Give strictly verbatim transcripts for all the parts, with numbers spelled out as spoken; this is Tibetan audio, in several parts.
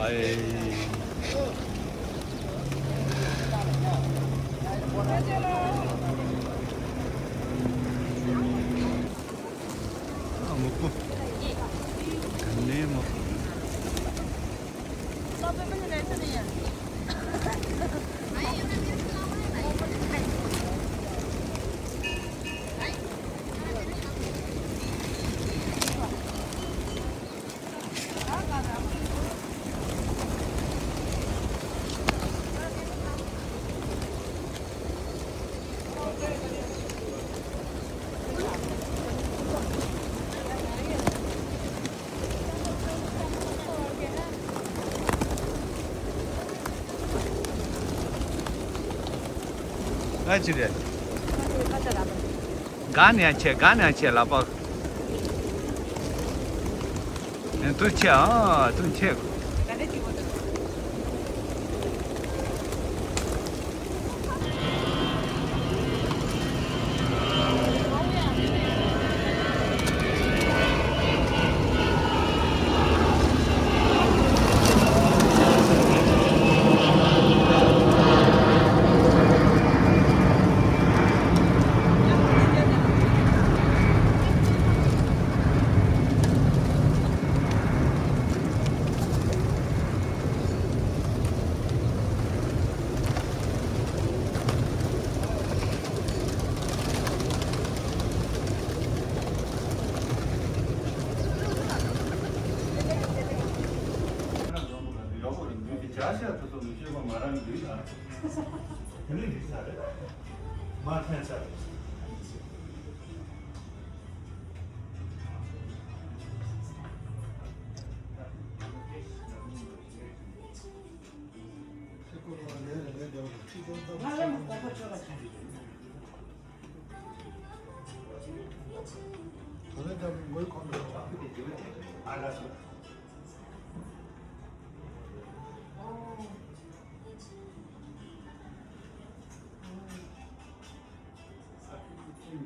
ཨ། མོག་པོ། ག་ནས་མོག་པོ། ཨ་ཅི་རེད། ག་ནས་ཡང་ཆེ། ག་ནས་ཡང་ཆེ་ལགས་པ། ཨ། དུ་ཆེ། ཨ། དུ་ཆེ།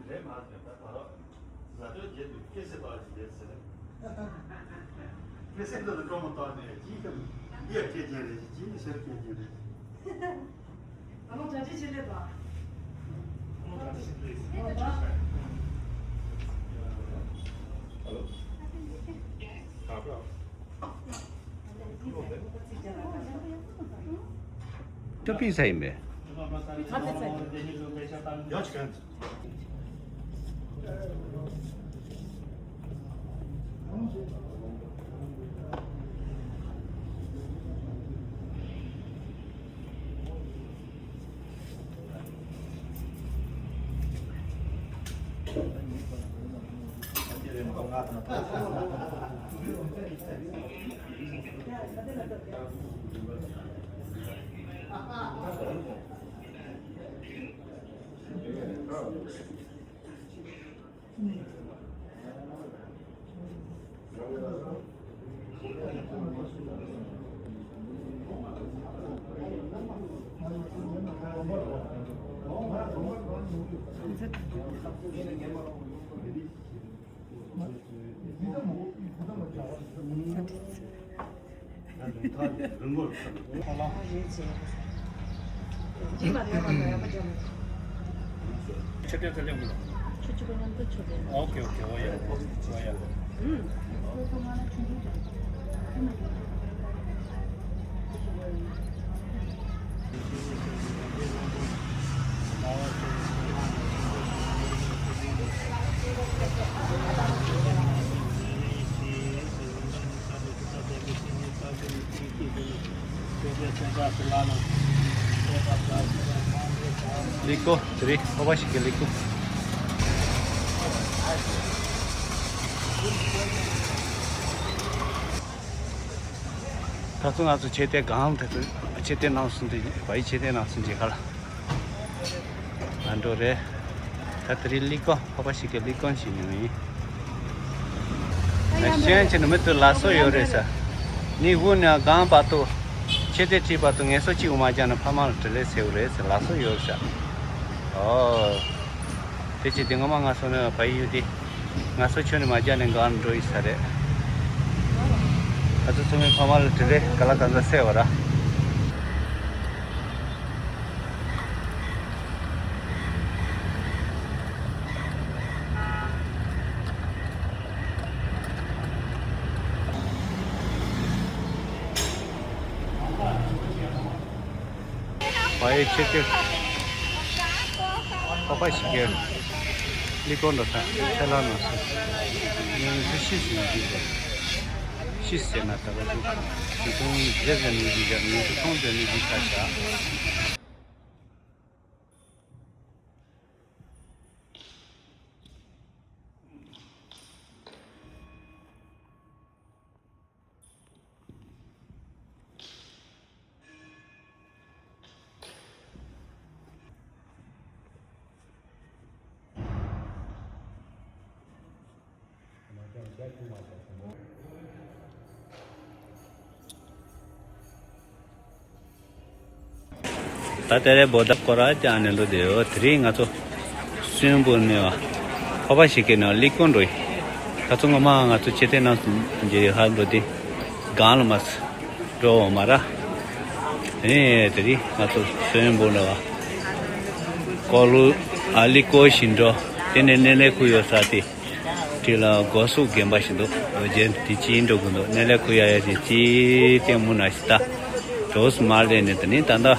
རེད་མ་རེད། ད་ད་རོགས། བཟའ་སྤྲོད་བརྒྱད་དུ་སྐད་ཆ་བཏང་ཞིག་རེད་ཟེར། སྐད་ཆ་འདི་ལ་སྤྲོ་མོ་བཏང་ནས་ཅིའི་ཀྱང་ཡ་སྐད་ཆ་རེད། ཅིའི་ཟེར་སྐད་ཆ་རེད། ད་ལོ་གྲ་སྒྲིག་བྱེད་ལས་དང་། ད་ལོ་གྲ་སྒྲིག་བྱེད་ལས་ཟེར། ཨ་ལོ། ག་པར། ཅོ་པི་ས་ཡིན་པས། མཆོད་རྟེན་ཚ་ལེན་དགོས། ཆུ་ཆུ་པ་མཉམ་དུ་མཆོད་རྟེན། ཨོ་ཀེ་ཨོ་ཀེ། འོ་ཡ། འོ་ཡ། ཨུམ། ལིག་གོ། དེ་རིང་ཁོ་པ་ཞིག་གི་ལིག་གོ། ད་ཚོ་ང་ཚོ་མཆོད་རྟེན་སྒང་ད་ཚོ་མཆོད་རྟེན་ནང་སོང་སྟེ་བའི་མཆོད་རྟེན་ནང་སོང་རྗེས་ཁ་ལ། ང་འགྲོ་རེད། ད་དེ་རིང་ལིག་གོ། ཁོ་པ་ཞིག་གི་ལིག་གོ་ཞིག་ཉོ་ཡིན། ང་ཤེས་ཡོན་ཆེ་ནི་མི་ཚོས་ལ་སོ་ཡོད་རེད་ཟེར། ནི་དབུ་ནས་སྒང་བར་དུ། མཆོད་རྟེན་ཁྲི་བར་དུ་ངལ་གསོ་གཅིག་འོ་མ་རྒྱག་ནས་ཕ་མ་ལ་དྲིན་ལན་ཟེར་བ་རེད་ཟེར། ལ་སོ་ཡོད་ཟེར། ཨོ། དེ་ཅི་དེ་ངོ་མ་ང་སོ་ནས་བ་ཡི་ཡུལ་དེ། ང་སོ་ཆོས་ནས་མ་རྒྱག་ནས་སྒང་འགྲོ་ཡི་ས་རེད། ང་ཚོ་ཚང་མས་ཕ་མ་ལ་དྲིན་ལན་ག་ལ་གང་འཚམ་གསོས་པ་ར། བ་ཡི་ཆེ་ཆེ། ཁོ་པ་ཞིག་གིས་ཀླད་ཀོར་འགྲོ་ས་ཁས་བླངས་གནང་སོང་། ཉུང་ཤས་ཤིག་ཡིན་གྱི་རེད། ཤིས་ཟེར་ན་ད་ག་ཞིག་ཉིས་སྟོང་བརྒྱད་ཙམ་ནས་གཞི་བཞག་ཉིས་སྟོང་ཙམ་ནས་གཞི་བཞག་བཞག་ད་ལྟ་རེ་བོ་ད་ཀོ་ར་ཅང་ནས་འགྲོ་བསྡད་ཡོད། དེ་རིང་ང་ཚོ་སོན་པོ་ནས་བ་ཁོ་པ་ཞིག་གི་ནང་ཀླད་ཀོར་འགྲོ་ཡིན། ད་ཚོ་ངོ་མ་ང་ཚོ་ཆེ་ཐེ་ནང་མཇལ་ཡོད་ཧ་འགྲོ་དེ་སྒང་ལ་མ་འགྲོ་འོང་མ་ར། དེ་ནས་དེ་རིང་ང་ཚོ་སོན་པོ་ནས་བ་ཀོ་ལུ་ཨ་ཀླད་ཀོར་ཞིག་འགྲོ། དེ་ནས་སྣེ་ལེན་ཁུལ་ཡོད་ས་དེ། དེ་ལ་སྒོ་ཟོག་རྒན་པ་ཞིག་འདུག་ལོ་རྒན་དེ་ཅིག་འགྲོ་གི་འདུག་སྣེ་ལེན་ཁུལ་ཡ་ཡ་ཞིག་ཅིག་ལྟད་མོ་ན་ཞིག་ལྟ། གྲོགས་སུ་མ་སླེབས་ནས་དེ་ནས་ད་ལྟ་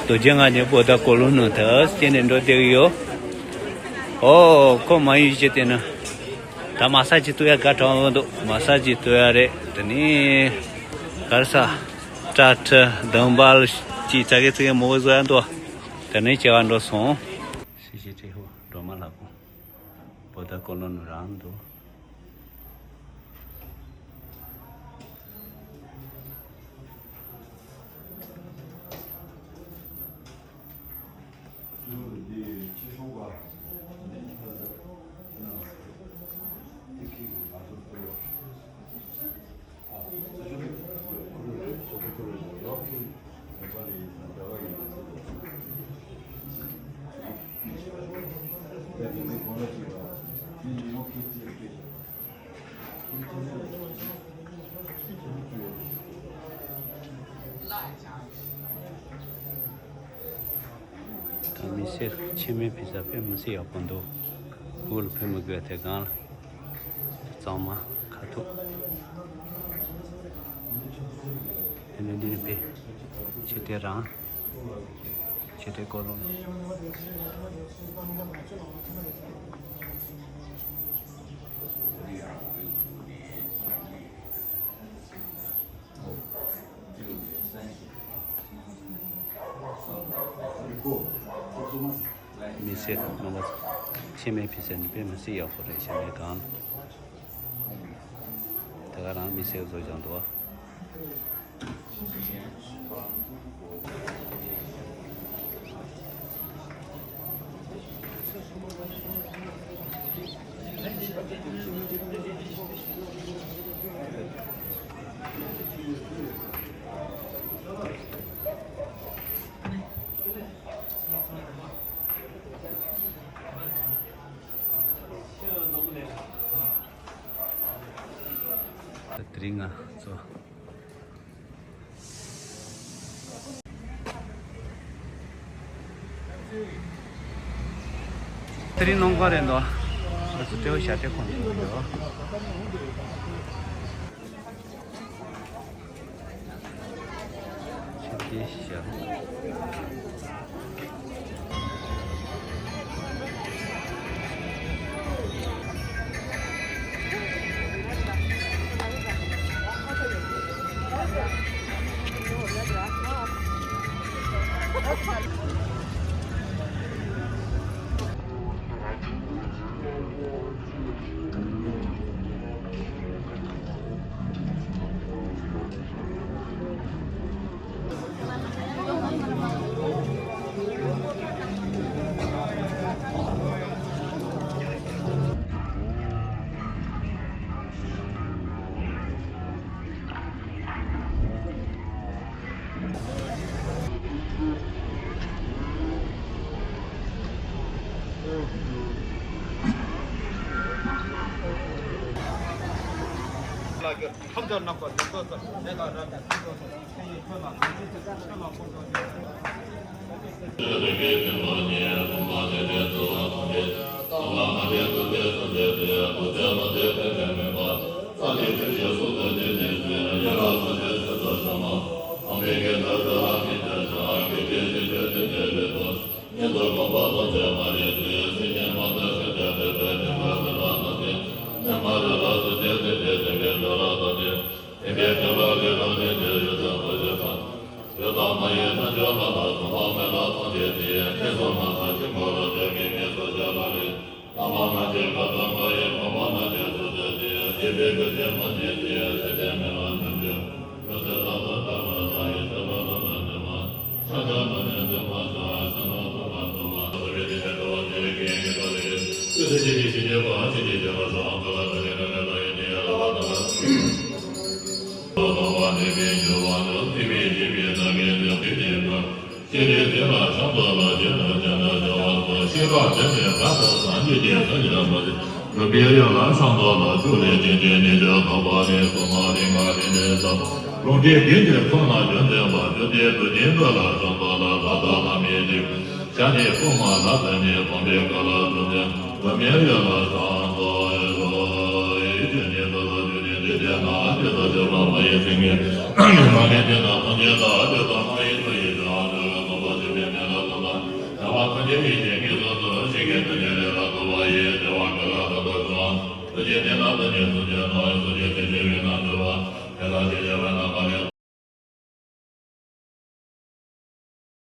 རྡོ་རྗེ་ང་ཉེ་པོ་ད་ཀོ་ལུ་ནང་དུ་སྐྱེལ་ནས་འགྲོ་བསྡད་ཀྱི་ཡོད། ཨོ་ཁོ་མ་ཡུལ་ཅི་དེ་ན་ད་མ་ས་ཅི་ཏུ་ཡ་དགའ་གྲོང་འདུག་མ་ས་ཅི་ཏུ་ཡ་རེད། དེ་ནས་གར་ས་སྐྲ་ཁྲི་དང་བལ་ཅི་ཚ་གེ་ཚ་གེ་མོ་བཟོ་ཡ་འདུག་དེ་ནས་སྐྱེལ་བ་འགྲོ་སོང་། སི་ཤི་ཏྲེ་ཧོ་སྒྲོལ་མ་ལགས་པོ། བོད་ཀོ་ལོ་ནུ་རང་དུ། ད་མི་སེར་ཆེད་མེད་ཕི་ཟ་དཔེ་མི་སྲིད་ཡག་པོ་འདུག་དབུ་ལ་ཕེབས་མི་དགོས་དེ་སྒང་ལ། གཙང་མ་ཁ་ཐུག་དེ་ནས་འདི་ནས་ཕེབས། ཕྱི་དེ་རང་། ཕྱི་དེ་ཀོ་ལོང་། མི་སེར་ཁག་རྣམ་པ་ཚོ་ཆེད་མེད་ཕི་ཟ་ནི་དཔེ་མི་སྲིད་ཡག་པོ་རེད། ཤ་མེད་གང་། དེ་ག་རང་མི་སེར་བཟོ་སྦྱང་འདུག་དེ་རིང་ང་ཚོ། དེ་རིང་ནང་ག་རེད་འདུག་ང་ཚོ་སྤྲེའུ་ཞྭ་ཏྲེ་ཁོང་ཚོ་ཡོད། ཆེ་དེ་ཞྭ།